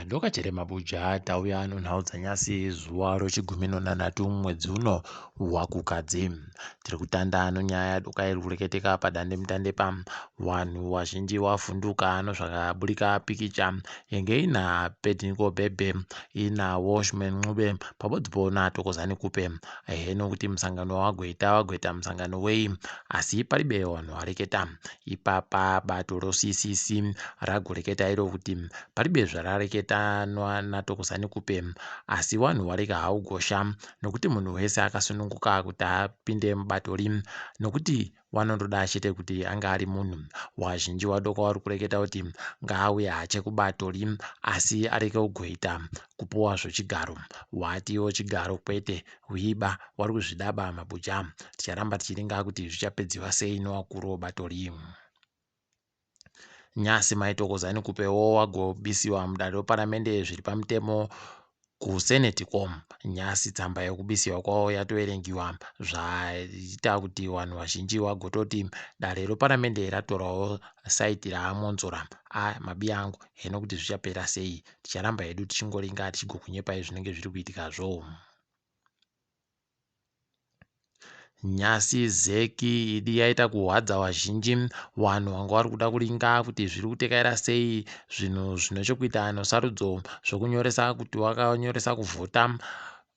Ndokachere mabuja tauya nonhau dzanyasi zuva rochigumi nonhanhatu mwedzi uno waKukadzi. Tiri kutanda nonyaya doka iri kureketeka padandemutande pa vanhu vazhinji vavhunduka nozvakaburika pikicha yenge ina Abednego Bhebhe ina Welshman Ncube pabodzipo naThokozani Khupe. Heno kuti musangano wagoita wagoita musangano wei asi paribe vanhu vareketa. Ipapa bato roCCC ragoreketa iro kuti paribe zvarareketa naThokozani Khupe asi vanhu warega haugosha nokuti munhu wese akasununguka kuti apinde mubato ri nokuti wanondoda chete kuti ange ari munhu. Wazhinji wadoka wari kureketa kuti ngaauye hache kubato ri asi areke kugoita kupuwa zvochigaro. Watiwo chigaro kwete huiba wari kuzvidaba mabuja. Ticharamba tichiringa kuti zvichapedziwa sei nowakuru webato ri. Nyasi maitokozani kupewo wagobisiwa mudare reparamende zviri pamutemo kuseneti ko nyasi tsamba yekubisiwa kwavo yatoverengiwa zvaita kuti vanhu vazhinji vagototi dare reparamende ratorawo saiti raMwonzora. A mabiya angu heno kuti zvichapera sei ticharamba hedu tichingoringa tichigokunyepai zvinenge zviri kuitikazvo. Nyasi zeki idi yaita kuhwadza vazhinji vanhu vanga vari kuda kuringa kuti zviri kutekaira sei zvinhu zvine chekuita nosarudzo zvokunyoresa kuti wakanyoresa kuvhota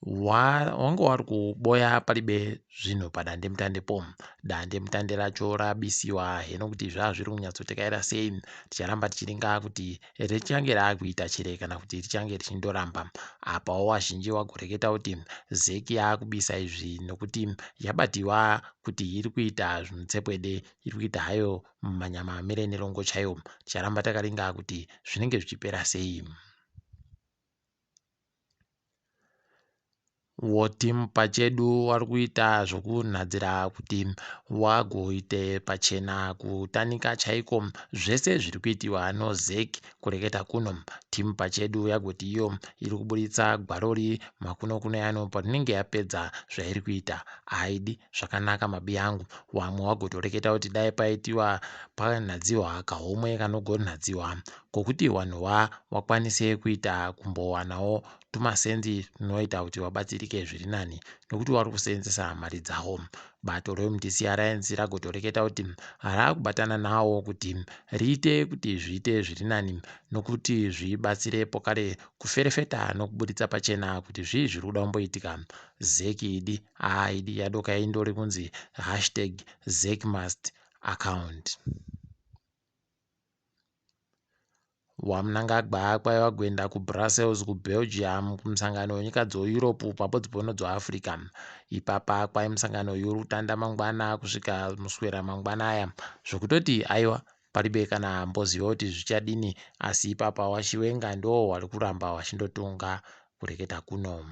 wanga wari kuboya paribe zvinhu padandemutandepo dandemutande racho rabisiwa heno kuti zvazviri kunyatsotekaira sei ticharamba tichiringa kuti richange raakuita chere kana kuti richange richindoramba. Apawo vazhinji vagoreketa kuti zec yaakubisa izvi nokuti yabatiwa kuti iri kuita zvimutsepwede, iri kuita hayo manyama amire nerongo chaiwo. Ticharamba takaringa kuti zvinenge zvichipera sei. Woteam pachedu wari kuita zvokunhadzira kuti wagoite pachena kutanika chaiko zvese zviri kuitiwa noZec kureketa kuno. Team pachedu yagoti iyo iri kuburitsa gwarori makuno kuno yano parinenge yapedza zvairi kuita. Haidi zvakanaka mabiyangu. Wamwe wagotoreketa kuti dai paitiwa panhadziwa kahomwe kanogonhadziwa kokuti wanhu wa wakwanise kuita kumbowanawo tumasenzi tunoita kuti wabatsirike zviri nani nokuti wari kuseenzesa mari dzawo. Bato reMDC Alliance ragotoreketa kuti raakubatana nawo kuti riite kuti zviite zviri nani nokuti zvibatsire pokare kuferefeta nokuburitsa pachena kuti zvii zviri kuda kumboitika. Zec idi haa idi yadoka indori kunzi hashtag Zec must account. WaMnangagwa kwaiva kuenda kuBrussels kuBelgium kumusangano wenyika dzoEurope pabodzipo nodzoAfrica. Ipapa kwai musangano uyu uri kutanda mangwana kusvika muswera mangwana aya zvokutoti aiwa paribe kana amboziva kuti zvichadini asi ipapa waChiwenga ndoo wari kuramba wachindotonga kureketa kuno.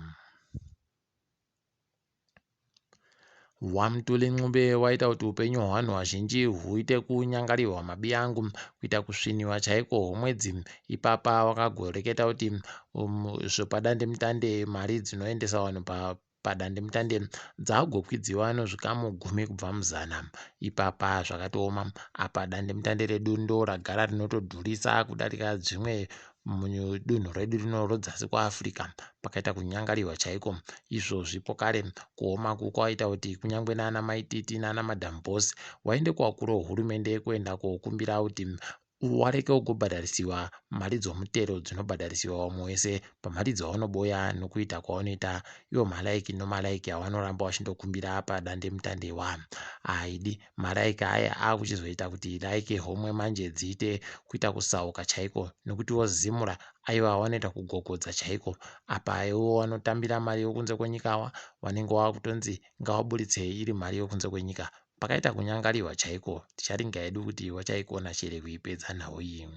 WaMtuli Ncube waita kuti upenyu hwevanhu vazhinji huite kunyangarirwa mabiyangu kuita kusviniwa chaiko homwedzi ipapa wakagoreketa kuti um, zvepadandemutande mari dzinoendesa vanhu pa padandemutande dzakugokwidziwa nozvikamu gumi kubva muzana ipapa zvakatooma apa dandemutande redu ndo ragara rinotodhurisa kudarika dzimwe mudunhu redu rino rodzasi kuAfrica pakaita kunyangarirwa chaiko izvozvi pokare kuoma kwaita kuti kunyange nana Mai Titi nana Madam Boss waende kuvakuru vehurumende kuenda kokumbira kuti wareke kugobhadharisiwa mari dzomutero dzinobhadharisiwa vamwe wese pamari dzawanoboya nokuita kwawanoita iwo malaiki nomalaiki awanoramba wachindokumbira padandemutande wa haidi Malaika aya akuchizoita kuti like homwe manje dziite kuita kusauka chaiko nekuti wozimura aiwa wanoita kugogodza chaiko apa iwo wanotambira mari yokunze kwenyika awa wanenge wakutonzi ngawaburitse iri mari yokunze kwenyika pakaita kunyangariwa chaiko ticharinga hedu kuti wachaikona chere kuipedza nhau iyi.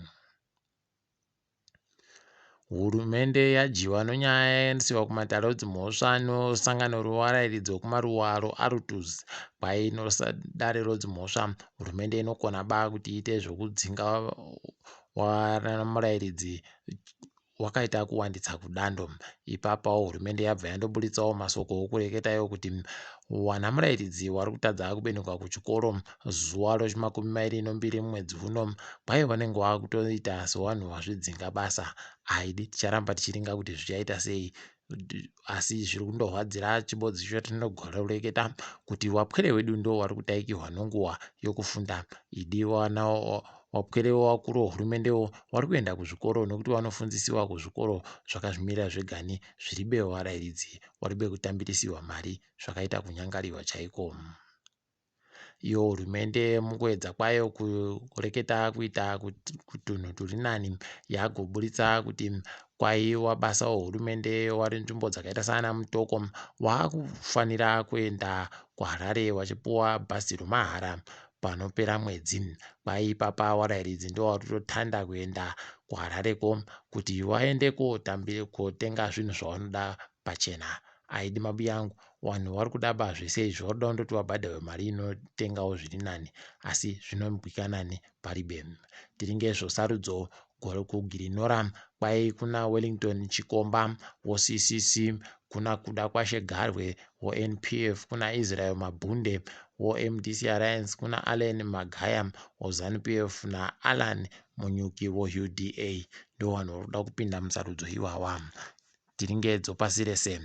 Hurumende yadyiwa nonyaya yaendesiwa kumatare edzimhosva nosangano revarairidzi vekumaruwa roArtuz kwainosa dare rodzimhosva. Hurumende inokona ba kuti iite zvekudzinga murairidzi wakaita kuwanditsa kudando. Ipapawo hurumende yabva yandoburitsawo masoko okureketayo kuti wana murairidzi wari kutadza kubenuka kuchikoro zuva rochimakumi mairi nombiri mumwedzi uno, kwai vanenge vakutoita sevanhu vazvidzinga basa. Haidi, ticharamba tichiringa kuti zvichaita sei, asi zviri kundorwadzira chibodzi chatinogara kuti wapwere wedu ndo wari kutaikirwa nonguva yokufunda. Idi, wana wapwere wakuru wehurumendewo wari kuenda kuzvikoro nokuti vanofundzisiwa kuzvikoro zvakazvimirira zvegani zviri bevarairidzi wari bekutambirisiwa mari zvakaita kunyangariwa chaiko. Iyo hurumende mukuedza kwayo kureketa kuita tunhu turi nani yagoburitsa kuti kwaiwa basa wehurumende wari nzvimbo dzakaita saana Mutoko waakufanira kuenda kuHarare wachipuwa bhazi romahara panopera mwedzi. Kwai ipapa warairidzi ndowarikutotanda kuenda kuHarareko kuti waende kotenga zvinhu zvawanoda pachena. Aidi mabiyangu, vanhu vari kuda ba zvese izvi, vari kuda kundoti vabhadharwe mari inotengawo zviri nani, asi zvinobwika nani paribe. Tiri ngezvosarudzo kuGirinora kwai kuna Wellington Chikomba woCCC, kuna Kudakwashe Garwe woNPF, kuna Israel Mabhunde woMDC Alliance, kuna Allen Magaya woZanu PF naAllan Munyuki woUDA. Ndo vanhu vari kuda kupinda musarudzo iwawa. Tiringedzo pasi rese.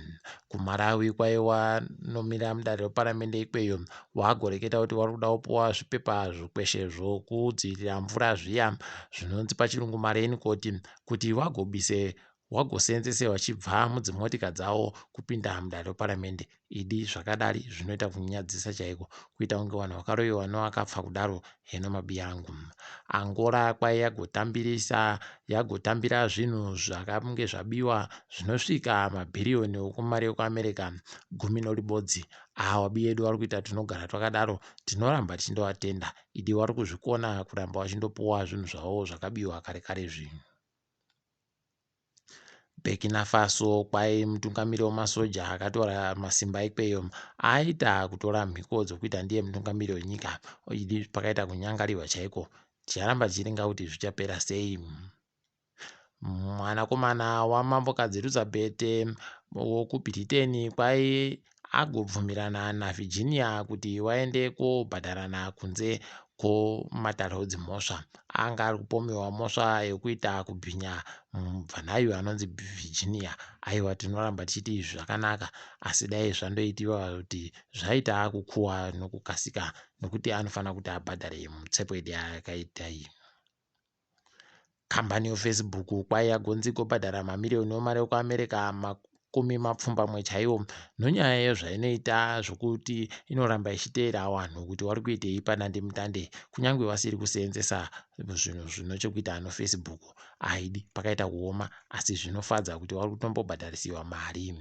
KuMalawi kwaiwa nomira mudare reparamende ikweyo wagoreketa kuti wari kuda kupuwa zvipepa zvikweshe zvokudzivirira mvura zviya zvinonzi pachirungu marenikoti kuti wagobise wagosenzese vachibva mudzimotika dzavo kupinda mudare reparamende. Idi, zvakadari zvinoita kunyadzisa chaiko, kuita kunge vanhu vakaroyiwa nevakafa kudaro. Heno mabiyangu. Angola kwai yagotambirisa yagotambira zvinhu zvakange zvabiwa zvinosvika mabhiriyoni okumari yekuAmerica 11. Awa biyedu vari kuita tinogara twakadaro, tinoramba tichindovatenda. Idi, vari kuzvikona kuramba vachindopuwa zvinhu zvavo zvakabiwa kare kare zvinhu. Burkina Faso kwai mutungamiri wemasoja akatora masimba ikweyo aita kutora mhiko dzokuita ndiye mutungamiri wenyika. Idi, pakaita kunyangariwa chaiko, ticharamba tichiringa kuti zvichapera sei. Mwanakomana wamambokadzi Elizabeth wokuBritain kwai agobvumirana naVirginia kuti vaende kobhadharana kunze kwomatare edzimhosva. Anga ari kupomerwa mhosva yokuita kubhinya mubvana uyu anonzi Virginia. Aiwa, tinoramba tichiti izvi zvakanaka, asi dai zvandoitiwa kuti zvaita kukuwa nokukasika, nokuti anofanira kuti abhadhare mutsepwede yaakaita iyi. Kambani yeFacebook kwai yagonzi igobhadhara mamiriyoni emari ekuAmerica 80 chaiwo nonyaya yezvainoita zvokuti inoramba ichiteera vanhu kuti vari kuitei padandemutande kunyange vasiri kuseenzesa zvinhu zvino chekuita noFacebook. Haidi, pakaita kuoma, asi zvinofadza kuti vari kutombobhadharisiwa mari.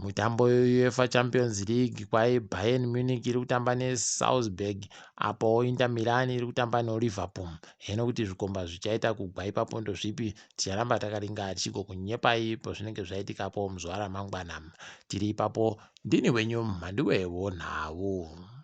Mutambo weUefa Champions League kwai Bayern Munich iri kutamba neSalzburg, apo Inter Milan iri kutamba noLiverpool. Heno kuti zvikomba zvichaita kugwa ipapo ndozvipi, ticharamba takaringa tichigokunyepai pazvinenge zvaitikapo muzuva ramangwana. Tiri ipapo, ndini wenyu Mhanduwe wonhau.